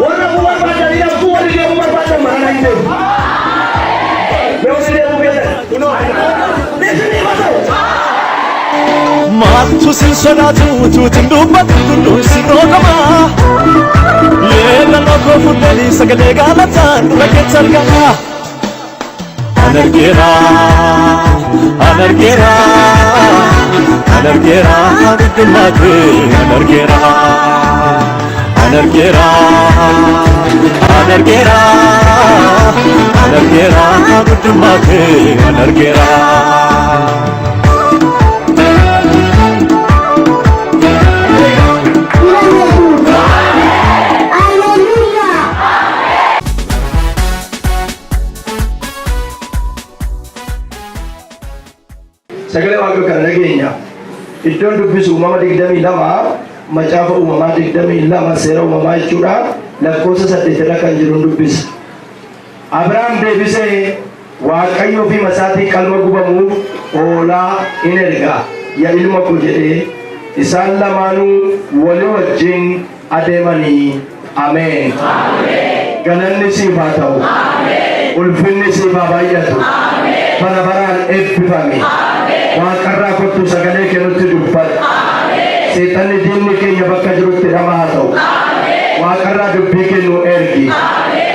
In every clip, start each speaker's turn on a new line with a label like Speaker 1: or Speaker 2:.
Speaker 1: Warra hafuu barbaadanii haftuu warri deemuu barbaadan mana hin deemu. Mee warri deemuu feetan? Isinii haa ta'u.
Speaker 2: Maaltu sin sodaatu tuutiin dubbatu tulluun sin roogama. Yeedaloo koo fudhanii sagalee galataan dura keessa argama. An argeera, an argeera, an argeera guddummaa kee an argeera. An argeera, an argeera, an argeera guddummaa kee an argeera.
Speaker 3: Hallelujah.
Speaker 1: Sagalee Waaqayyoo kana dhageenya. Iddoon dubbisu Uumama 22, macaafa Uumamaa 22, seera uumamaa jechuudha. Lakkoofsa 8 irra kan jiru dubbisa. Abrahaam deebisee, Waaqayyo ofii isaatii qalma gubamuuf hoolaa in erga, yaa ilma koo jedhee, isaan lamaanuu walii wajjin adeemanii. Ameen. Galanni siif haa ta'u. Ulfinni siif haa baay'atu. Bara baraan eebbifami. Waaqarraa kottu, sagalee kee nutti dubbadhu. Seexanni diinni keenya bakka jirutti dhama haa ta'u. Waaqarraa dubbii kee nu ergi.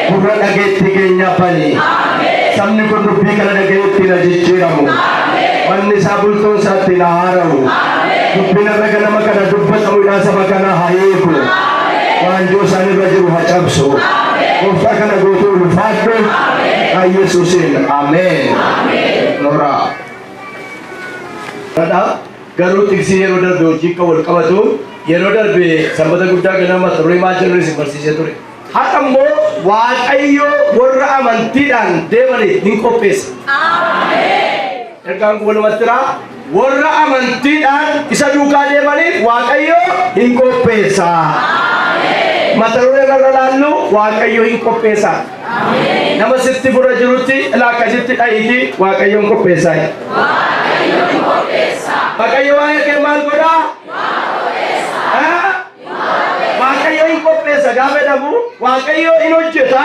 Speaker 1: Gurra dhageettii keenya bani. Sabni kun dubbii kana dhaga'ee ittiin haa jijjiiramu. Manni isaa, bultoon isaa ittiin haa haara'u. Dubbiin har'a ganama kana dubbatamu hidhaa saba kanaa haa hiiku. Waanjoo isaan irra jiru haa cabsu. Gooftaa, kana guutuu ulfaadhu. Maqaa Yesuusiin, ameen. Nooraa. Dhadhaa garuu tiksii yeroo darbe hojii akka wal qabatu, yeroo darbe Sanbata guddaa ganama turre maal jedhu isin barsiisee ture. Har'a immoo Waaqayyo warra amantiidhaan deemaniif hin qopheessa. Ergaan kun walumatti jira. Warra amantiidhaan isa duukaa deemaniif Waaqayyo hin qopheessa. Mata duree irra laallu Waaqayyo hin qopheessa. Nama sitti bura jirutti ilaa akkasitti dhahiiti, Waaqayyo hin qopheessa. Waaqayyo waa'ee kee maal godhaa? Ah? Waaqayyo hin qopheessa gaafa jedhamu, Waaqayyo hin hojjeta.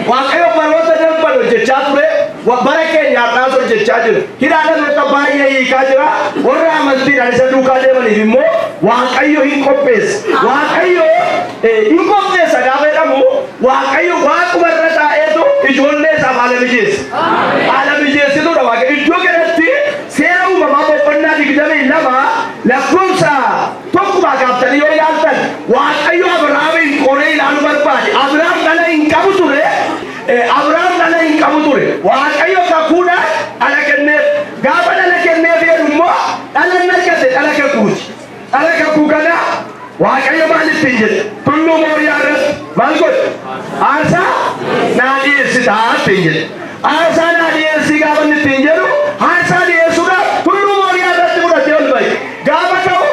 Speaker 1: Waaqayyo baroota darban hojjechaa ture. Bara keenya har'aas hojjechaa jira. Hidhaa dhaloota baay'ee hiikaa jira. Warra amantiidhaan isa duukaa deemaniif immoo Waaqayyo hin qopheessa. Waaqayyo hin qopheessa gaafa jedhamu, Waaqayyo waaquma irra taa'eetu ijoollee isaaf haala mijeessa. Haala mijeessituudha Waaqayyo. Iddoo kanatti Seera Uumamaa boqonnaa 22 lakkoofsa tokkumaa kaaftanii yoo ilaaltan, Waaqayyo Abrahaamiin qoree ilaaluu barbaade. Abrahaam dhala hin qabu ture. Abrahaam dhala hin qabu ture. Waaqayyo kakuudhaan dhala kenneef. Gaafa dhala kenneef jedhu immoo dhala inni argate dhala kakuuti. Dhala kakuu kana Waaqayyo maal ittiin jedhe? Tulluu Mooriyaa irratti maal godhe? Aarsaa naa dhiyeessitaa ittiin jedhe. Aarsaa naa dhiyeessii gaafa inni ittiin jedhu, aarsaa dhiyeessuudhaaf tulluu Mooriyaa irratti fudhatee ol ba'e. Gaafa ka'u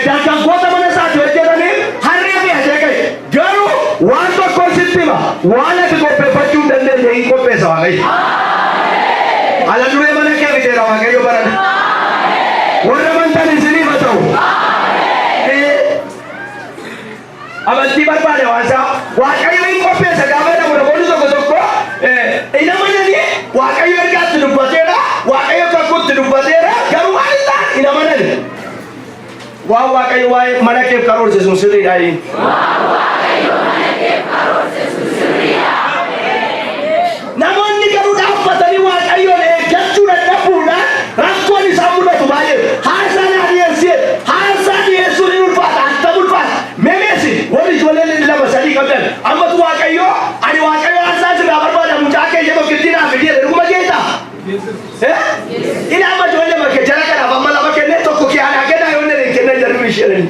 Speaker 1: dargaggoota mana isaatti hojjetaniif harree fe'atee ka'e. Garuu waan tokkoon sitti hima, waan ati qopheeffachuu hin dandeenye hin qopheessa Waaqayyo. Ala duree mana kee fiteera Waaqayyo barana. Warra amantan isiniif haa ta'u. Amantii barbaade waan isaa. Waaqayyo hin qopheessa gaafa jedhamu, namoonni tokko tokko hin amananii. Waaqayyo ergaatti dubbateera, Waaqayyo kakkuutti dubbateera, garuu waan hin taane hin amanani. Waan Waaqayyo waa'ee mana keef karoorse sun sirriidha.
Speaker 3: Waaqayyo mana keef karoorse sun sirriidha.
Speaker 1: Namoonni garuu dhaabbatanii Waaqayyoon eeggachuu dadhabuudhaan rakkoon isaan mudatu baay'ee. Aarsaa naa dhiyeessee, aarsaa dhiyeessuun hin ulfaata, attam ulfaata. Memeesi warri ijoollee lama sadii qabdan, ammatu Waaqayyo, ani Waaqayyo aarsaa sirraa barbaada, mucaa kee ishee tokkittii naa fidee, dhuguma jeetaa? Ila amma ijoollee makee jara kanaaf amma lama kennee, tokko kee anaa kennaa yoo inni kennan jarri isheen.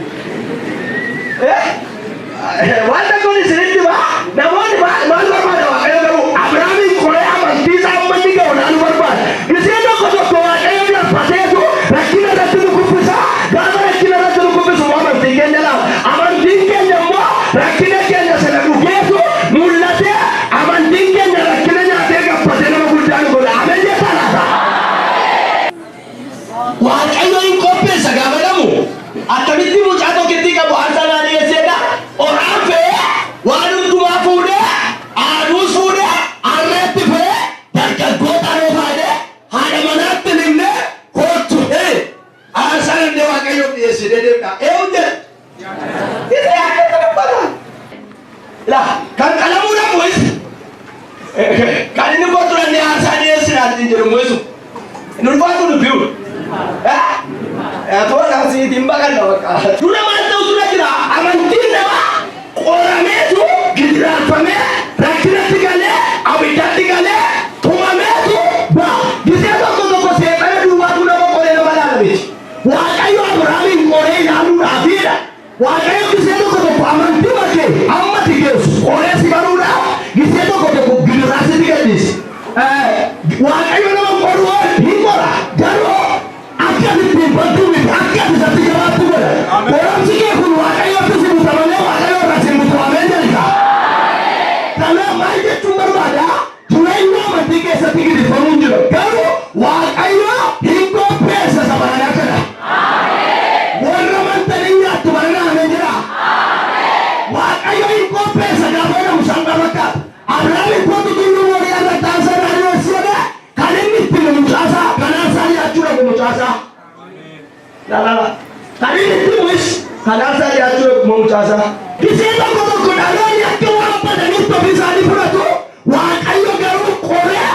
Speaker 1: Waan tokkoon isinitti hima, namoonni maal maal barbaada? Waaqayyo garuu Abrahaamiin qoree amantii isaa amma inni ga'u laaluu barbaada. Isheen tokko tokko Waaqayyo darbateetu rakkina irratti nu kuffisa. Gaafa rakkina irratti nu kuffisu immoo amantiin keenya laafa. Amantiin keenya immoo rakkina keenya sana dhugeetu mul'atee, amantiin keenya rakkina nyaatee gabbatee nama guddaa nu godha. Ameen jettaa laata? Waaqayyo hin qopheessa gaafa jedhamu, akkamitti mucaa Waaqayyoof dhiyeessinee deemna. Eenyu jedha? Isa yaaddeessa dubbata. Laa kan qalamuudhaan mo'is kan inni kottu aarsaa dhiyeessinaa ittiin jedhu mo'isu. Inni ulfaatu dubbi'u. Tola siitiin baqanna bakka. Dura maal ta'u dura jira? Amantiin namaa qorameetu, gidiraafamee, rakkinatti galee, abiddatti galee, tumameetu ba'a. Gisee tokko tokko seexana duwwaatu nama qoree nama laala miti. Waaqayyo Abrahaamiin qoree ilaaluudhaafiidha. Waaqayyo gisee tokko tokko amantii makee amma si geessu qoree si baruudhaaf gisee tokko tokko gidiraa sitti gadhiisa. Waaqayyo nama qoruu hin qora, garuu akka ati ittiin baddu miti, akka ati isatti jabaattu godha. Qoramsi kee kun Waaqayyotti si buta malee Waaqayyo irraa si hin butu. Ameen jedhika. Kanaaf maal jechuun barbaada? Jireenya amantii keessatti gidirfamuun jira. Garuu Waaqayyo hin qopheessa isa baranaa kana. Warra amantanii nyaattu barana, ameen jedha. Waaqayyo hin qopheessa gaafa jedhamu salphaa fakkaata. Abrahaamiin kootu tulluu Mooriyaa irratti aarsaa naa dhiyeessi jedhee, kan inni itti mucaasaa kan aarsaa dhiyaachuu dhabu mucaasaa. Lala. Kan inni itti himus kan aarsaa dhiyaachuu dhabu mucaasaa. Gisee tokko tokko dhaloonni akka waan badaniif ofii isaanii fudhatu. Waaqayyo garuu qoree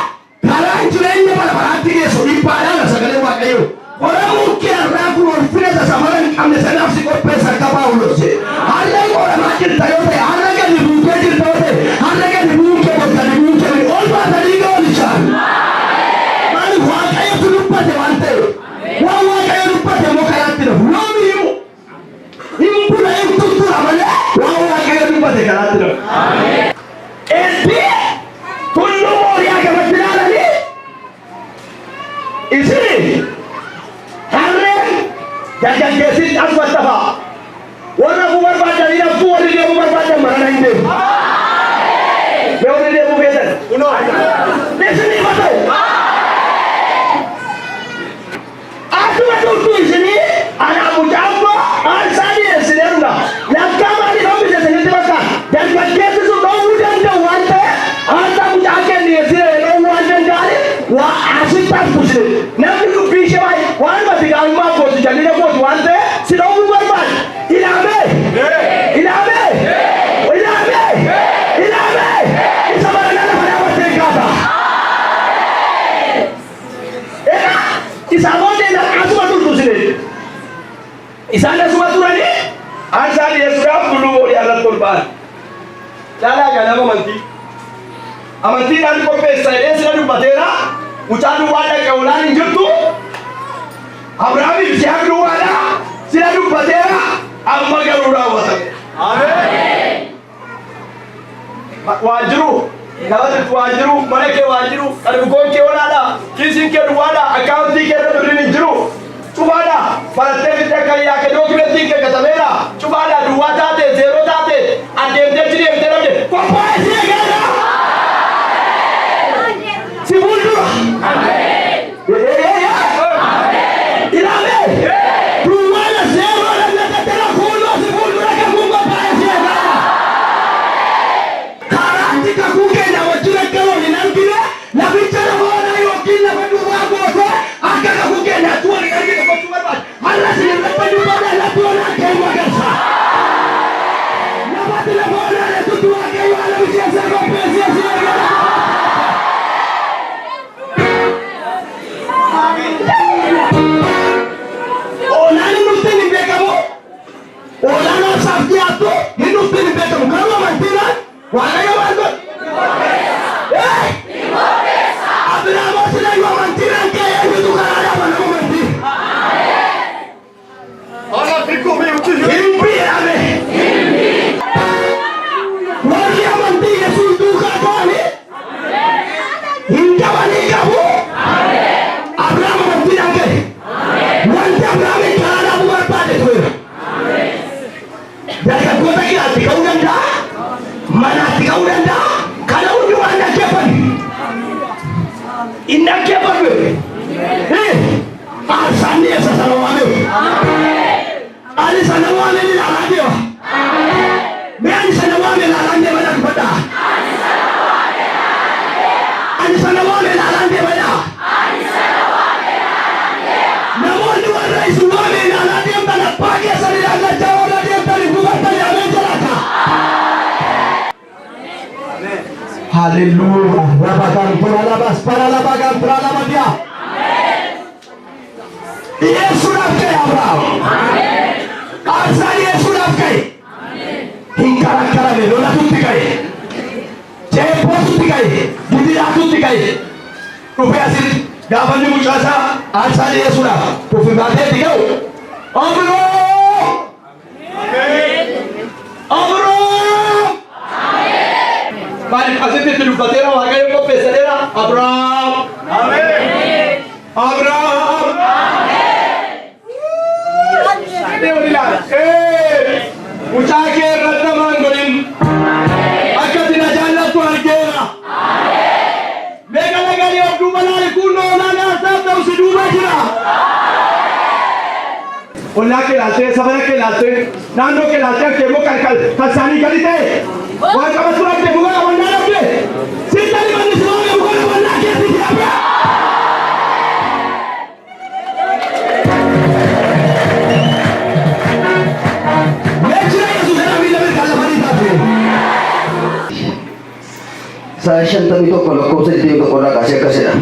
Speaker 1: karaa jireenya bara baraatti geessu dhiphaadhaan sagalee Waaqayyo. Qoramuun kee har'aa kun ulfina isa safara hin qabne sanaaf si qopheessa akka Paawulos jedhe. Har'a qoramaa jirta yoo ta'e, har'a gadi buutee jirta yoo ta'e, har'a gadi bu'uun kee bakka gadi bu'uun kee ol baatanii ga'oolichaan. Maaliif? Waaqayyotu dubbate waan ta'eef. Waan Waaqayyo dubbate immoo karaatti dhufu. Yoomiyyuu hin bula, hin tuttura malee waan Waaqayyo dubbate karaatti dhufu. Eebbi tulluu Mooriyaa gamatti ilaalanii isin harreen dargaggeessin asumatti hafaa. Warra hafuu barbaadanii hafuu, warri deemuu barbaadan marana hin deemu. Mee warri deemuu feetan? Isinii haa ta'u. Asuma turtu isinii, anaa mucaan koo aarsaa dhiyeessinee dhugna. Lakkaa maaliif hambise isinitti fakkaata? Dargaggeessi sun dhoowwuu danda'u waan ta'eef, aarsaa mucaa kee dhiyeessinee dhoowwuu waan danda'aniif waa asitti haftu isin. Namni dubbii ishee baay'ee waan mati gaarummaa kooti jal'ina kooti waan ta'eef si dhoowwuu barbaada. Ilaamee! Ilaamee! Ilaamee! Ilaamee! Isa barana lafa dhaabattee kaata. Egaa isaa booddee asuma turtu isin. Isaan asuma turanii aarsaa dhiyeessuudhaaf tulluu Mooriyaa irratti ol ba'an. Caalaa ganama amantii. Amantiidhaan qopheessa jedhee sila dubbateera. Mucaa duwwaa dhaqe, olaan hin jirtu. Abrahaamiif Yisihaaq duwwaadha. Sila dubbateera. Amma garuu raawwatame. Waa jiru. Nama waa jiru, mana kee waa jiru, qalbigoon kee olaadha, kiisiin kee duwwaadha, akkaawuntii kee irra birriin hin jiru. Cufaadha, barattee fixee akka yaake dookimentiin kee gatameera. Cufaadha, duwwaa taate, zeeroo taate, adeemtee achi deemtee dhabde. Qophaa'ee si eegaadha. Si fuuldura. Ilaalee. Duwwaadha, zeeroodha, nagattera kuuloo si fuuldura kakuun qophaa'ee si eegaadha. Karaatti kakuu keenya wajjin akka wal hin argine, laficha lafa onaa yookiin lafa duwwaa gootee akka kakuu keenyaatti wal hin argine gochuu barbaada. Har'a isin irratti dubbata, lafti onaan keenya agarsa. Lafatti lafa onaa jettutti Waaqayyo haala misheessaa qopheessee si eegala. Olaan hin dhuftin hin beekamu. Olaan aarsaaf dhiyaattu hin dhuftin hin beekamu. Garuu amantiidhaan Waaqayyo maal godhe? Abrahaam silayyuu amantiidhaan ka'ee, eenyutu karaa dhaaba nama amantii? Hin biirame. Warri amantii Yesuus duukaa ta'anii hin qabanii qabu. Abrahaam amantiidhaan ka'e. Wanti Abrahaamiin karaa dhaabuu barbaade tureera. Dargaggoota kiraatti ka'uu danda'a. Manaatti ka'uu danda'a. Kana hundumaa hin dhaggeeffanne. Hin dhaggeeffanne. Aarsaan dhiyeessa sana waamee. Ani sana waamee ilaalaa deema. Mee ani sana waamee ilaalaa deema dhagfadha. Ani sana waamee ilaalaa deema dha. Namoonni warra isin waamee ilaalaa deemtan. Hallelujah. Rabagan paralabagan paralabadia. Dhiyeessuudhaaf ka'e Abrahaam. Aarsaa dhiyeessuudhaaf ka'e. Hin karakkarame, lolatutti ka'e. Ceephootutti ka'e. Gidiraatutti ka'e. Dhufee asitti gaafa inni mucaasaa aarsaa dhiyeessuudhaaf kuffifaateetti ga'u. Abrahaam! Abrahaam! Maaliif asitti itti dubbateera? Waaqayyo qopheesseera. Abrahaam! Abrahaam! Jedhee wal ilaala. Ee, mucaa kee irratti hamaan godhin. Akka ati na jaallattu argeera. Mee galagalii of duuba laali, kunnoo olaanaa isaaf ta'u si duuba jira. Ollaa kee ilaaltee, safara kee ilaaltee, naannoo kee ilaaltee, akka immoo kan kan kan isaanii gadi ta'e waan qabatu dhabde, muka qabannaa dhabde. Sittani manni si waame, muka qabannaa keetti si dhabde. Mee jira Yesuus jedhaa miila mirgaan lafa ni taate.
Speaker 4: Isaayyaas 51 lakkoofsa 21 irraa kaasee akkas jedha.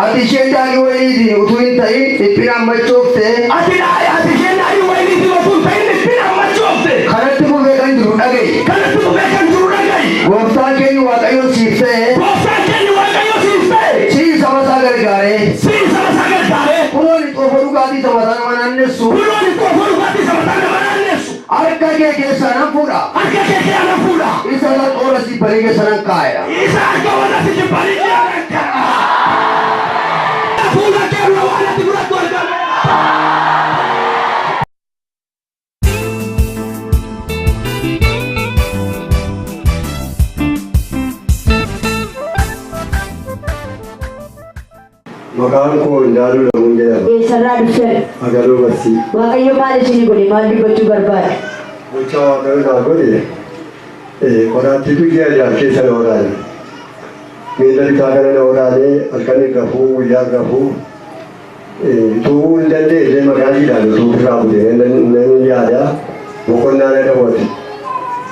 Speaker 4: Ati isheen daadhii wayiniitiin utuu hin ta'in dhiphinaan machoofte.
Speaker 1: Ati isheen daadhii wayiniitiin osoo hin ta'in dhiphinaan machoofte.
Speaker 4: Kanatti fufee kan jiru dhaga'i.
Speaker 1: Kanatti fufee kan jiru dhaga'i.
Speaker 4: Gooftaan keenya Waaqayyoon siif ta'e.
Speaker 1: Gooftaan keenya Waaqayyo siif ta'e.
Speaker 4: Siin saba isaa gargaaree.
Speaker 1: Siin saba isaa gargaaree.
Speaker 4: Kunoo ni xoofoo dhugaatii isa mataa nama naannessu.
Speaker 1: Kunoo ni xoofoo dhugaatii isa mataa nama naannessu.
Speaker 4: Harka kee keessaa nan fuudha.
Speaker 1: Harka kee keessaa nan fuudha.
Speaker 4: Isa warra si jibbanii keessa nan kaa'edha.
Speaker 1: Isa harka warra si jibbanii keessa nan kaa'a. Fuula kee dura waan ati fudhattu argameera.
Speaker 5: Maqaan koo Indaaluu Lamuun jedhama.
Speaker 6: Eessarraa dhuftan?
Speaker 5: Agaloo Barsii.
Speaker 6: Waaqayyo maal isinii godhe? Maal dubbachuu barbaada?
Speaker 5: Gocha Waaqayyo naa godhe, qoraattiitu ji'a 6 keessa na waraane. Miila bitaa kana na waraane, halkan hin rafuu, guyyaa hin rafuu. Utuu hin dandeenye magaaziidhaan utuu ofirraa butee nan yaada, boqonnaa na dhawwate.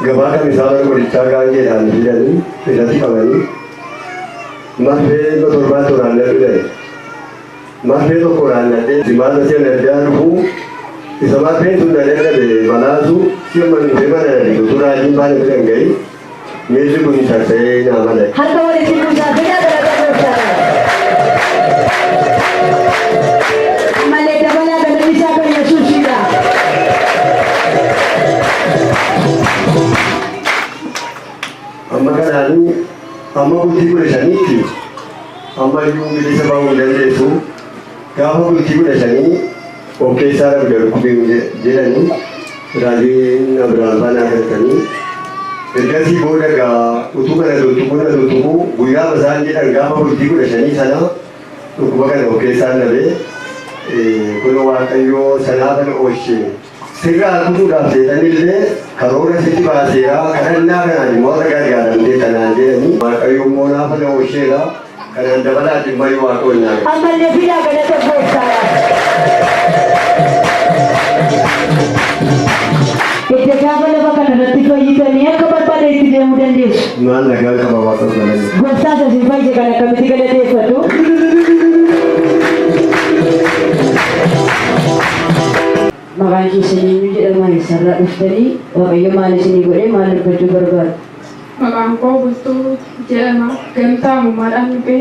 Speaker 5: Gabaa kamisaa mana qorichaa gaangeedhaan fidanii irratti qabanii marfee 700tti waraannadhu jedhe. Marfee tokko waraannadhee jimaata si'a naddaa dhufuu isa marfeen sun na dadhabe malaasu si'a dhufee mana na dhiqu utuu raajiin baana bira hin gahin miilli kun tarsa'ee naa mala.
Speaker 6: Harka walitti buusaa, fidaa galata gooftaadha. Ammallee dabalaa, galanni isaa kan Yesuusidha.
Speaker 5: Amma kanaanii amma bultii 15tti amma iyyuu bilisa ba'uu hin dandeessu. Gaafa bultii 15 of keessaa dhabde dhukkubii jedhanii raajiin Abiraam faanaa galtanii. Ergasii booda gaa utuu kana tuttuquu na tuttuquu guyyaa isaan jedhan gaafa bultii 15 sana dhukkuba kana of keessaa dhabee, kun Waaqayyoo sanaa kana oolche. Sirraa kutuudhaaf seexanillee karoora sitti baaseera, kadhannaa kanaan immoo irra gargaaramtee kanaan jedhanii, Waaqayyo immoo naafa na oolcheera, kanaan dabalaati immoo Waaqayyoon naa
Speaker 6: Ammallee fidaa galata gooftaadha. Edda gaafa lafa kana irratti fayyitanii akka barbaade itti deemuu dandeessu?
Speaker 5: Maal, nagaan qaba, Waaqayyo galanni.
Speaker 6: Gooftaa isa isin fayyise kan akkamitti galateeffatu? Maqaan keessan eenyu jedhama? Eessarraa dhuftanii? Waaqayyo maal isinii godhee? Maal dubbachuu barbaadu?
Speaker 7: Maqaan koo Bultuu jedhama. Gamtaa uumamaadhaan dhufe.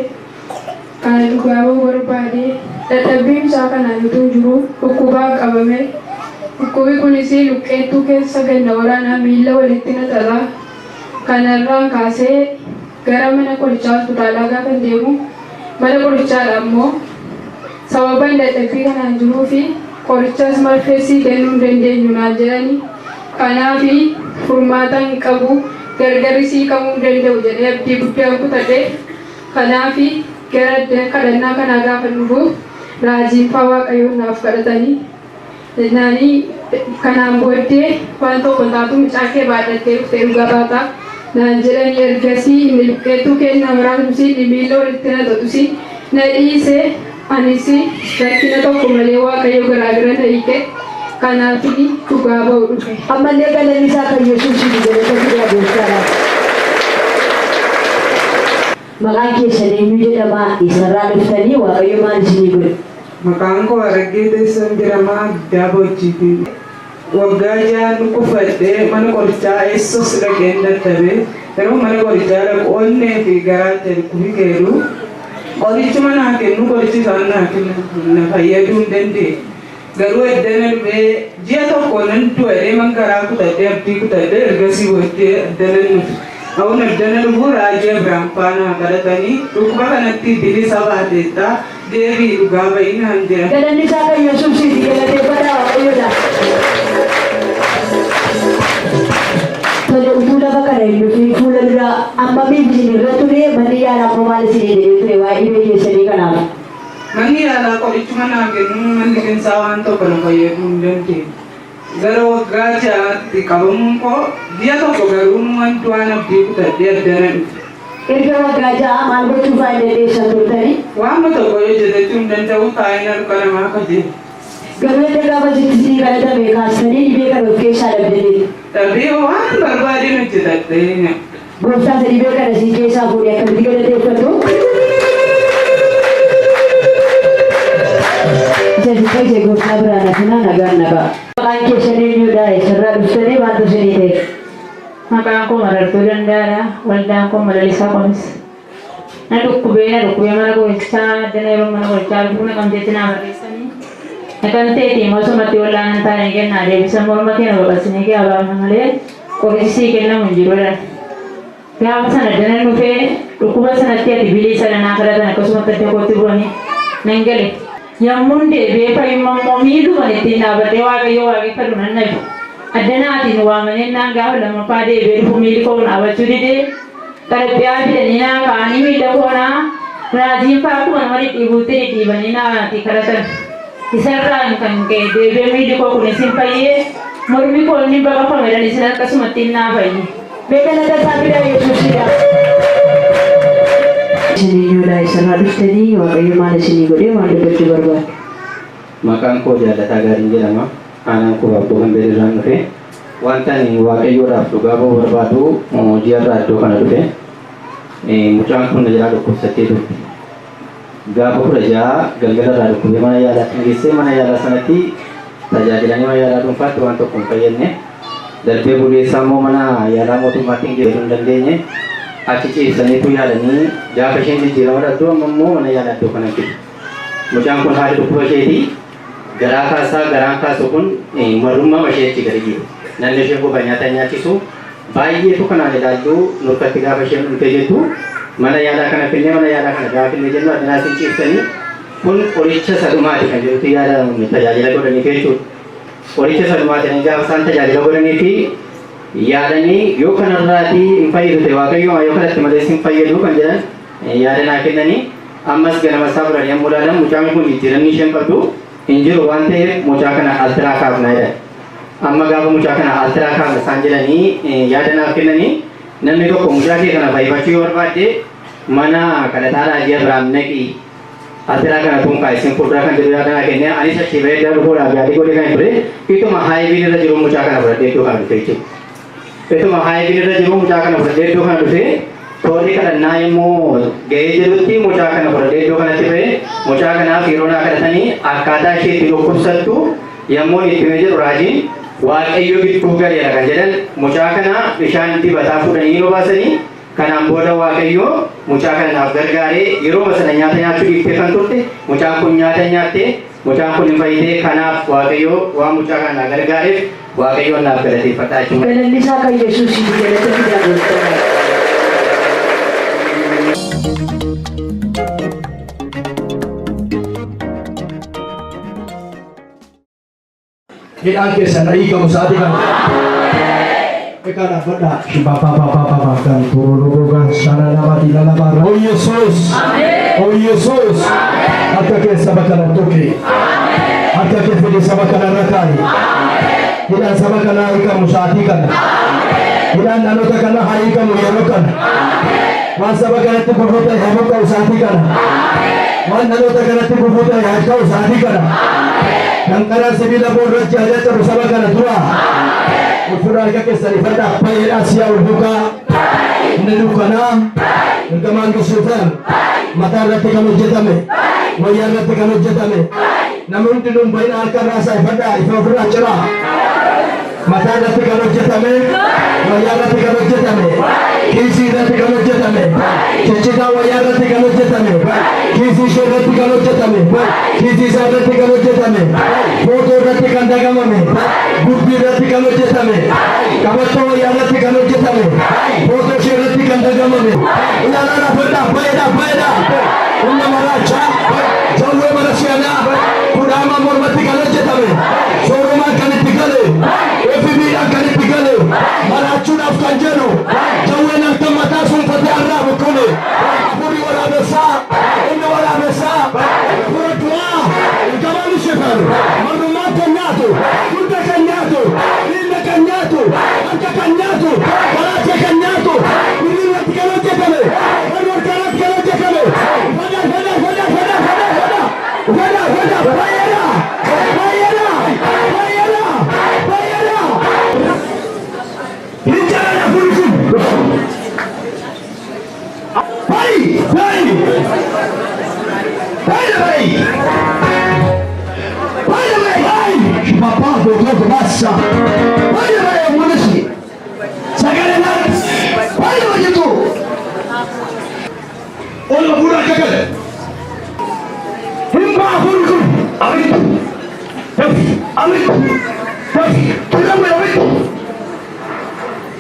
Speaker 7: Kana dhugaa ba'uu barbaade, dadhabbiin isaa kanaan utuu jiruu dhukkubaan qabame. Dhukkubi kunis luqqeettuu keessa ganna waraanaa, miilla walitti na xaxa. Kanarraan kaasee gara mana qorichaa hospitaalaa gaafa deemu, mana qorichaadha immoo sababa dadhabbii kanaan jiruu fi qorichas marfeessii kennuu hin dandeenyu naan jedhani. Kanaaf furmaata hin qabu, gargarri siiqamuu hin danda'u jedhee abdii guddaan kutadhe. Kanaaf gara kadhannaa kanaa gaafa dhufu raajiin faa Waaqayyoon naaf kadhatanii jennaanii, kanaan booddee waan tokko hin taatu, mucaa kee baadhattee dhuftee dhugaa baataa naan jedhanii. Ergasii inni luqqeettuu kennaa muraasumsi inni miilla walitti na xaxusi na dhiise. Anis rakkina tokko malee Waaqayyo garaa bira na hiike. Kanaaf dhugaa ba'u dhufe.
Speaker 6: Ammallee galanni isaa kan Yesuusiif, galata fidaa gooftaadhaaf. Maqaan keessan eenyu jedhama? Eessarraa dhuftanii? Waaqayyo maal isinii godhe?
Speaker 8: Maqaan koo Araggee Teessoon jedhama. Giddaa Boojjiiti. Waggaa 6 kufadhee mana qorichaa eessos dhaqeen dadhabee, yeroo mana qorichaa dhaqu onnee fi garaacha dhukkubi keedu qorichuma naa kennu, qorichi isaan naa kennu na fayyaduu hin dandeenye. Garuu eddana dhufee ji'a tokko nan du'a jedhee man garaa kutadhee, abdii kutadhee, ergasii booddee addana dhufe. Ta'uun addana dhufuu raajii Abiraam faana kadhatanii dhukkuba kanatti bilisa baateetta, deebi'i dhugaa ba'i naan jedhan.
Speaker 6: Galanni isaa kan Yesuusiiti, galateeffadhaa Waaqayyoodha. Tole, utuu lafa kana hin dhufiin fuula dura ammamiif isin irra ture? Manni yaalaa immoo maal isinii jedhee ture waa'ee dhibee keessanii kanaaf?
Speaker 8: Manni yaalaa qorichuma naa kennu, manni qinsaa waan tokko na fayyaduu hin dandeenye. Gara waggaa 6tti qabamuun koo ji'a tokko garuu numan du'aan abdii kutadhee addana dhufe.
Speaker 6: Erga waggaa ja'aa maal gochuu faa hin dandeessan turtanii?
Speaker 8: Waanuma tokko hojjetachuu hin danda'u, taa'een harka namaa kajeela.
Speaker 6: Garuu erga gaafa sitti isinii kadhatame kaastanii dhibee kana of keessaa dhabdaniittu.
Speaker 8: Dhabee waan barbaadeen hojjetadhee.
Speaker 6: Gooftaa isa dhibee kana isin keessaa fuudhe akkamitti galateeffattu? Isa isin fayyise gooftaa biraan hafinaa, nagaan nagaa. Maqaan keessan eenyudha? Eessarraa dhuftanii? Maaltu isinii ta'e?
Speaker 9: Maqaan koo Marartuu Danda'aadha. Waldaan koo Malalisaa Qomis. Na dhukkubee, na dhukkubee, mana qorichaa addana yeroo mana qorichaa dhufuu Naqamteetti naa barreessanii. Naqamteetii immoo sumatti wallaanan taanee kennaa deebisan, morma kee nu baqassinee kee abaafna malee qorichi sii kennamu hin jiru jedhan. Gaafa sana danan dhufee dhukkuba sanatti ati bilisa naa kadhatan, akkasumatti adda kootti bu'anii nan gale. Yommuun deebi'ee fayyummaa immoo miiluman ittiin dhaabadhee Waaqayyo waaqeffadhu nan dhabe. Addanaatiin waamanii gaafa lammaffaa deebi'ee dhufu miilli koo dhaabachuu didee, xaraphiyaa fidanii naa kaa'anii, miila koo naa raajiin fa'aa akkuma nama dhidhiibuutti dhidhiibanii naati kadhatan. Isarraan kan ka'e deebi'ee miilli koo kunis hin fayyee, mormi koo inni baqafame isin akkasumatti hin naa fayye.
Speaker 6: Mee galata isaa fidaa Yesuusidha. Isin eenyudha? Eessarraa dhuftanii? Waaqayyo maal isinii godhee? Maal dubbachuu barbaaddu?
Speaker 10: Maqaan koo Jaallataa Gaariin jedhama. Aanaan koo Abboo Gambeer irraan dhufe. Wanta ani Waaqayyoodhaaf dhugaa ba'uu barbaadu, ji'arraa iddoo kana dhufe. Mucaan kun na jalaa dhukkubsattee turte. Gaafa 16 galgala irraa dhukkubee mana yaalaatti geessee, mana yaalaa sanatti tajaajilanii mana yaalaa dhuunfaatti waan tokko hin fayyadne. Darbee buleessaa immoo mana yaalaa mootummaatti hin geessuu hin dandeenye. Achi ciibsaniitu yaalanii gaafa isheen jijjiirama dhabdu amma immoo mana yaalaa iddoo kana fidu. Mucaan kun haala dhukkuba isheetii garaa kaasaa, garaan kaasu kun marrummaa ishee achi gadi jiru. Namni isheen gogaa nyaata nyaachisu baay'eetu kanaan ilaallu nurkatti gaafa isheen dhumtee jettu mana yaalaa kana finnee, mana yaalaa kana gaafa finnee jennu addunaa isin ciibsanii kun qoricha sadumaati kan jedhutu yaada tajaajila godhaniif jechuudha. Qoricha sadumaati kan gaafa isaan tajaajila godhanii fi yaalanii yoo kanarraatii hin fayyadu ta'e, Waaqayyo yoo kanatti malee hin fayyadu kan jedhan yaada naa kennanii, ammas ganama isaa fudhanii yommuu ilaalan mucaan kun jijjiiramni isheen qabdu hin jiru waan ta'eef mucaa kana ultra kaafnaa jedhan. Amma gaafa mucaa kana ultra kaafna isaan jedhanii yaada naaf kennanii, namni tokko mucaa kee kana fayyifachuu yoo barbaadde mana kadhataa raajii Abiraam naqi, ultra kana tunkaa isin fuuldura kan jedhu yaada naa kennee, anis achii bahee dhufuudhaaf yaalii godhee kan ture ituma haayibiin irra jiru mucaa kana fudhadhee iddoo kana dhufe jechuudha. Ituma haayibiin irra jiru mucaa kana fudhadhee iddoo kana dhufe, toorri kadhannaa yommuu ga'ee jedhutti mucaa kana fudhadhee iddoo kanatti ba'e. Mucaa kanaaf yeroo naa kadhatanii akkaataa ishee itti dhukkubsattu yommuu itti himee jedhu, raajiin Waaqayyo gidduu galeera kan jedhan, mucaa kana bishaan dibataa fuudhanii yeroo baasanii, kanaan booda Waaqayyo mucaa kana naaf gargaaree, yeroo sana nyaata nyaachuu dhiiftee kan turte mucaan kun nyaata nyaatte, mucaan kun hin fayyite. Kanaaf Waaqayyo waan mucaa kana naa gargaareef Waaqayyoon naaf galateeffadhaa jechuudha.
Speaker 6: Galanni isaa kan Yesuusiiti, galata fidaa gooftaa.
Speaker 1: Hidhaan keessan hiikamu sa'aatii kana. Egaa dhaabbadhaa. Shibaa kan turulugogan shana lama dila lama. Oh Yesuus. Oh Yesuus. Harka kee saba kana tuqi. Harka kee fidi saba kana irra kaa'i. Hidhaan saba kanaa hiikamu sa'aatii kana. Hidhaan dhaloota kana haa hiikamu yeroo kana. Waan saba kanatti gufuu ta'e haa buqqa'u sa'aatii kana. Waan dhaloota kanatti gufuu ta'e haa ka'u sa'aatii kana. Danqaraa sibiila boorrachi haa caccabu saba kana dura. Ulfina harka keessanii fadhaa baay'eedhaa si'a ulfukaa. Inni dukkanaa. Ergamaan Lusiifar mataa irratti kan hojjetame, wayyaa irratti kan hojjetame, namni hundinuu hin bahin harka irraa isaa ifadhaa, ifa ofirraa ciraa. Mataa irratti kan hojjetame, wayyaa irratti kan hojjetame, kiisii irratti kan hojjetame, ciccitaa wayyaa irratti kan hojjetame, kiisii ishee irratti kan hojjetame, kiisii isaa irratti kan hojjetame, footoo irratti kan dagamame, gubbii irratti kan hojjetame, qabattoo wayyaa irratti kan hojjetame, footoo ishee irratti kan dagamame. Ilaalaa dhaabadhaa, baay'eedhaa, baay'eedhaa. Humna maraachaa, jawwee mana si'anaa, kudhaamaa mormatti kan hojjetame, soorumaan kan itti gale, FB'dhaan kan itti gale, maraachuudhaaf kan jedhu, jawween halkan mataa suunfatee arraabu kuni, hafuurri waraabessaa, inni waraabessaa, hafuura du'aa, ergamaan Lusiifar, marrummaan kan nyaatu, dugda kan nyaatu, miilla kan nyaatu, harka kan nyaatu, garaacha kan nyaatu, birrii irratti kan hojjetame, warra harka irratti kan hojjetame, fada, fada, fada, fada, fada, fada, fada, fada, baay'eedha, baay'eedha, baay'eedha, baay'eedha. Hin jalan hafuurri kun. Bayi, bayi, bayi, bayi. Bayi, bayi, bayi. Papa, doktor, bassa. Bayi, bayi, mul'isi. Sagalee naan. Bayi, hojjetu. Ol hafuura akka gale. Hin ba'a hafuurri kun. Abiddi. Daf, abiddi. Daf, jedhamu abiddi.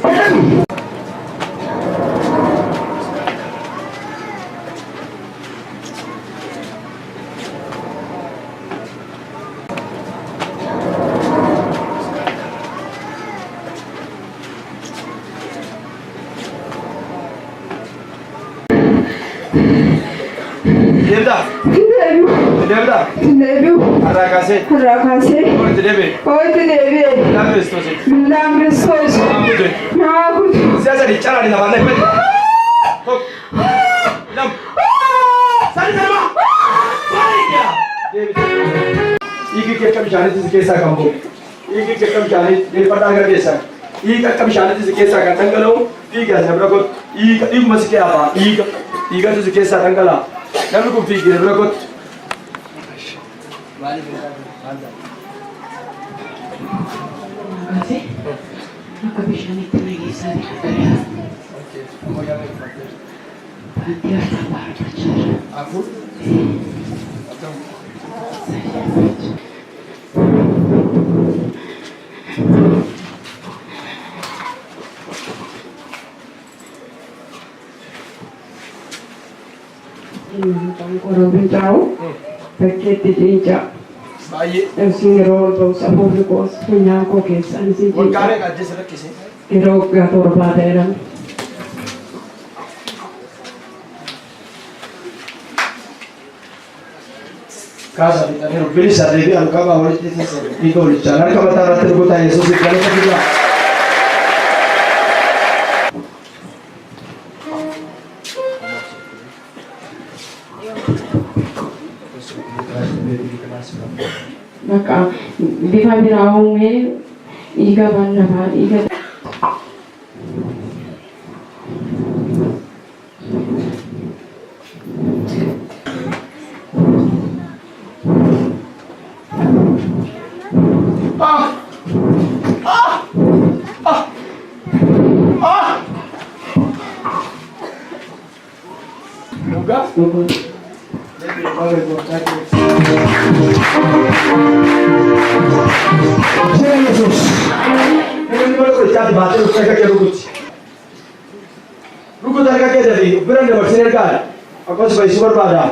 Speaker 1: Jedhamu. Deemtaa?
Speaker 7: Deebi'u.
Speaker 1: Deemtaa?
Speaker 7: Deebi'u.
Speaker 1: Har'aa kaasee.
Speaker 7: Har'aa kaasee.
Speaker 1: Yoo itti deebi'e.
Speaker 7: Oo itti deebi'e.
Speaker 1: Billaan Kiristoositti.
Speaker 7: Billaan Kiristoos.
Speaker 1: Naa kute.
Speaker 7: Naa kutu.
Speaker 1: Si'a sadi calaali lafaan dhaqxe. Tokko. Lama. Sadi saduma. Baay'ee. Deebite. Dhiigi kee akka bishaanitti si keessaa kan ba'u. Dhiigi kee akka bishaanitti deebifadhaa gara keessan. Dhiiga akka bishaanitti si keessaa kan dhangala'u fiigi as na bira kottu. Dhiiga dhiiguma si keessaa ba'a. Dhiiga dhiigatu si keessaa dhangala'a. Namni kun fiigi na bira kottu.
Speaker 11: Kaasee akka bishaanitti na geessaa jira. Baantii harkaa baafachaa jira.
Speaker 1: Afur.
Speaker 11: Sadii.
Speaker 8: Maqaan koo Roobii Xaa'u bakkeetti ciincaa.
Speaker 1: Baay'ee.
Speaker 8: Ibsiin yeroo ol ba'us hafuurri koos funyaan koo keessaan isin
Speaker 1: Waggaa
Speaker 8: ciincaa.
Speaker 1: meeqa ajjeese rakkise?
Speaker 8: Yeroo waggaa torbaa ta'eera.
Speaker 1: Kaasa fixaniiru. Bilisa deebi'an qabaa walitti sassabe. Dhiiga olichaan harka mataa irratti rukutaa Yesuus galata fidaa.
Speaker 11: Bakka bifa biraa uumee dhiiga lafaa dhiiga.
Speaker 1: Ah! Ah! Ah! Ah! Dhugaa? Jira Yesuus. Namni mana qorichaatti baatee dhuftee akka kee rukuti. Rukuta harka kee dafii bira hin dabarsin ergaa akkas fayyisuu barbaada.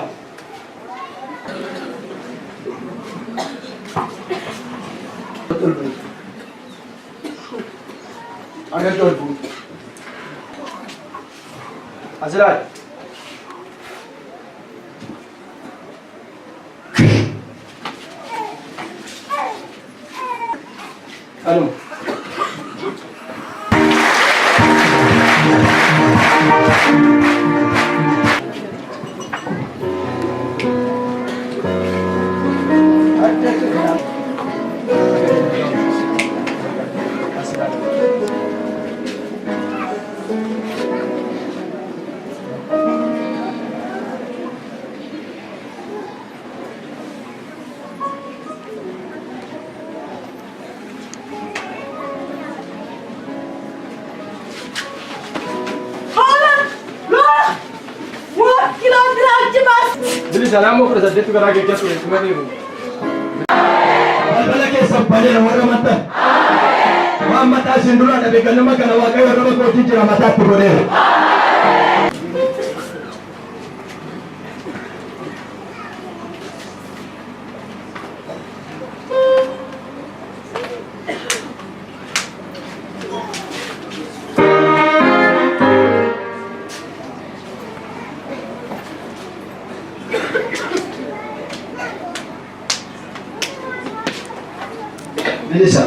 Speaker 1: Harka ol fuudhi. As ilaali. Kanuma. Bilisa naannoo 18 garaa keessa ture kuma deemu. Balbala keessan baneera warra amantan. Waan mataa isin duraa dhabe ganama kana Waaqayyo arraba kootii jira mataatti godheera. Bilisa.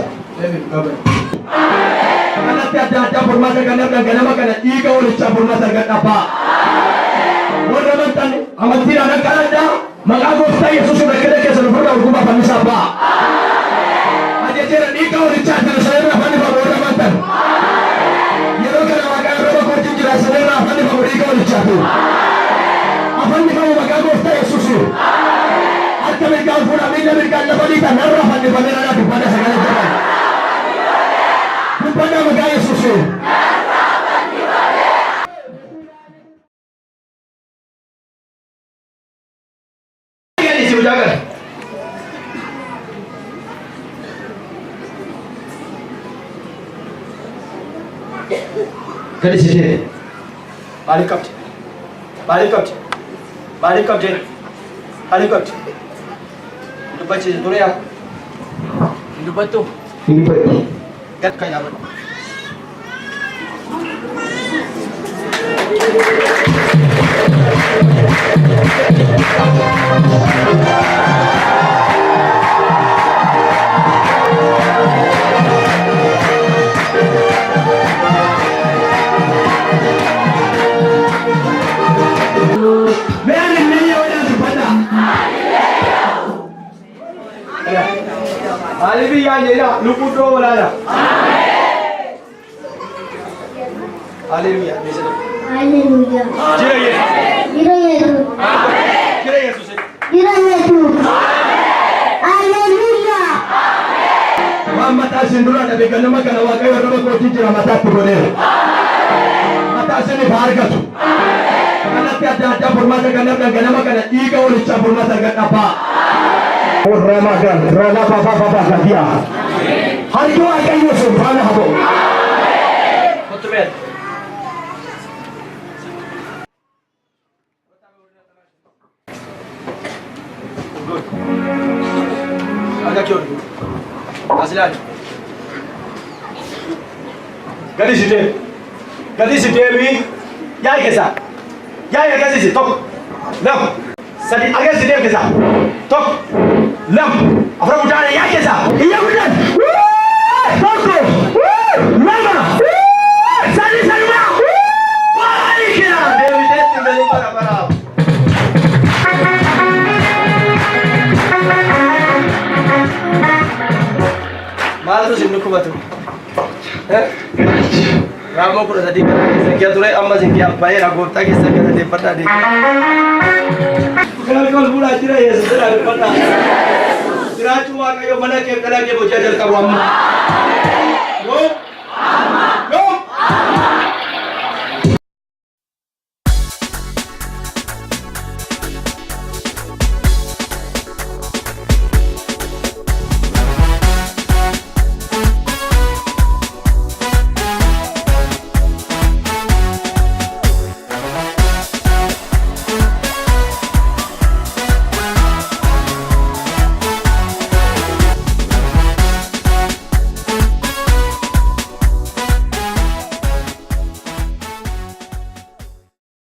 Speaker 1: Kanatti adda addaa furmaata kan argan ganama kana dhiiga hoolichaa furmaata argadhaa ba'a. Warra amantan amantiidhaan akka addaa maqaa gooftaa Yesuus rakkina keessan ofirraa urgumaa fannisaa ba'a. Ajajeera dhiiga hoolichaa kana sanarraa fannifamu warra amantan. Yeroo kana maqaa arraba kootiin jira sanarraa fannifamu dhiiga hoolichaatu. Afannifamu maqaa gooftaa Yesuus. Harka mirgaan fuudhaa miila mirgaan lafa dhiitan narraa fannifamee narraa dubbadha sagalee jabaan. Dubbadha maqaa Yesuus. Gadhiisi mucaa kana. Gadhiisi ishee. Maaliif qabdi? Maaliif qabdi? Maaliif qabdi? Maaliif qabdi? Dubbachiisi ture yaa. Hin dubbattu?
Speaker 4: Hin dubbatti.
Speaker 1: Gad kan yaabadhu. Mee hallelujah jedhaa dubbadhaa. Maaliif iyyaan jedhaa lubbuu iddoo olaanaa. Haleluuyaa.
Speaker 12: Haleluuyaa.
Speaker 1: Jira Yesuus.
Speaker 12: Jira Yesuus.
Speaker 1: Jira Yesuus.
Speaker 12: Jira Yesuus. Haleluuyaa.
Speaker 1: Waan mataa isin duraa dhabe ganama kana Waaqayyo arraba kootii jira mataatti godheera. Mataa isiniif haa argatu. Kanatti adda addaa furmaata kan argan ganama kana dhiiga hoolichaa furmaata argadhaa ba'a. Ramadan, ralabababababia. Harki Waaqayyo sun faana haa ba'u. Harka kee ol fuudhi. As ilaali. Gadi si deemi. Gadi si deemi. Yaa'ii keessaa. Yaa'ii agarsiisi. Tokko. Lama. Sadi. Agarsiisi deemi keessaa. Tokko. Lama. Afur guddaan yaa'ii keessaa. Iyya guddaan. Tokko. Lama. Sadi saduma. Baay'ee kira. Deebitee ittiin galii bara bara. Maaltu isin dhukkubatu? Raammoo 13 kana keessa kee ture amma isin kee baay'eedha gooftaa keessa galateeffadhaa deema. Kan ol fuudhaa jira Yesuus jedhaa dubbadhaa. Jiraachuu Waaqayyo mana kee dhala kee hojii jalqabu amma.